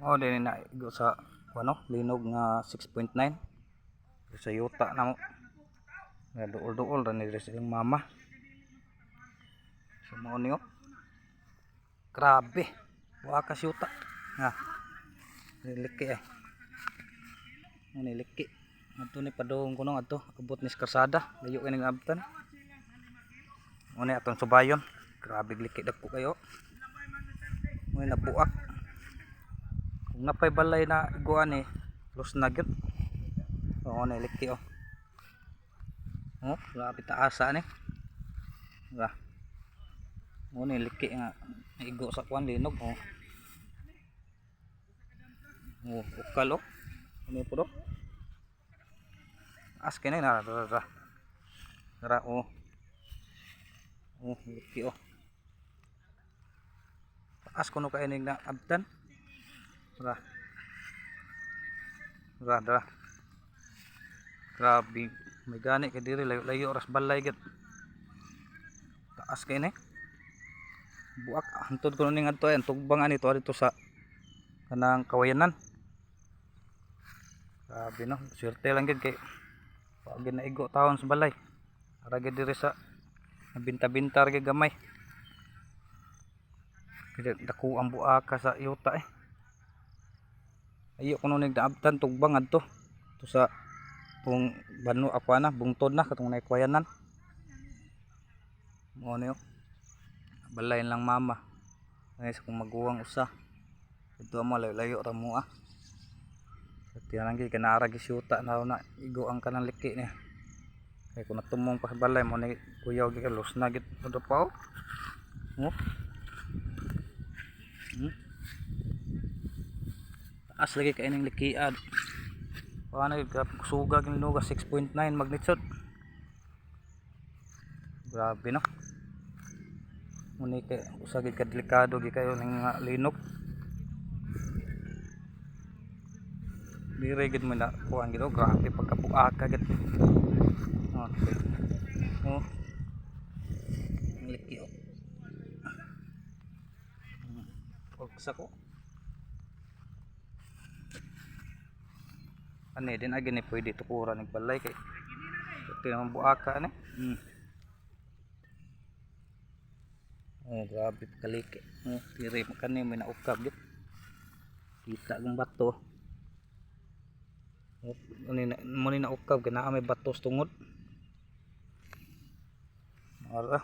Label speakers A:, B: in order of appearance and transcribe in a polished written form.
A: Mao din na igo sa ano, linog nga 6.9 sa yuta na mo. Nga duol-duol ra ni diri sa iyang mama. So mao niyo. Grabe. Wa ka yuta. Nga. Liki eh. Mo ni liki. Adto ni padung kuno adto abot ni sa karsada. Layo kay ning abtan. Mo ni atong subayon. Grabe liki, dagko kayo. Mo ni nabuak. Kung napay balay na iguan eh, los na gyud. Oo na liki oh. Oh, grabe taasa ni. Diba? Mo ni liki nga naigo sa kwan, linog oh. Oh, ukal oh. Ano po do? As kini na ra ra. Ra oh. Oh, liki oh. Taas kuno kay ning na abtan. Ra. Ra ra. Grabe, may gani kay diri, layo-layo ras balay gid. Taas kay ni. Buak hantod ko ning adto ay ang tugbang ani to dito sa kanang kawayanan. Grabe no, swerte lang gid kay wa gid naigo tawon sa balay. Ara gid diri sa nabinta-binta ra gid gamay. Kaya dako ang buaka sa yuta eh. Ayo kuno ning naabtan tugbang adto. To sa kung bano ako na bungtod na katong naikwayanan. Mo niyo. Balay lang mama. Ay sa kong maguwang usa. Ito mo, layo-layo ra mo ah. Sa tiyan gyud kanara gi syuta na na igo ang kanang liki niya. Kay kung natumong pa sa balay mo ni kuyaw gi los na gid todo pa oh. Oh. Taas lagi kay ning likiad. Paano gyud, grabe suga gyud linuga, 6.9 magnitude. Grabe no. Muni kay usa gid ka delikado gid kayo ning nga linog. Dire gid mo na kuan gid oh, grabe pagkabuaka gid. Oh. Oh. Ang liki oh. Pagsa ko. Ani din agi ni pwede tukuran ng balay kay ito naman buaka ani. Oh, grabe pagkaliki. Oh, dire mo kani may naukab gid. Kita ang bato. Oh, ani na mo ni naukab kay naa may bato sa tungod. Ara.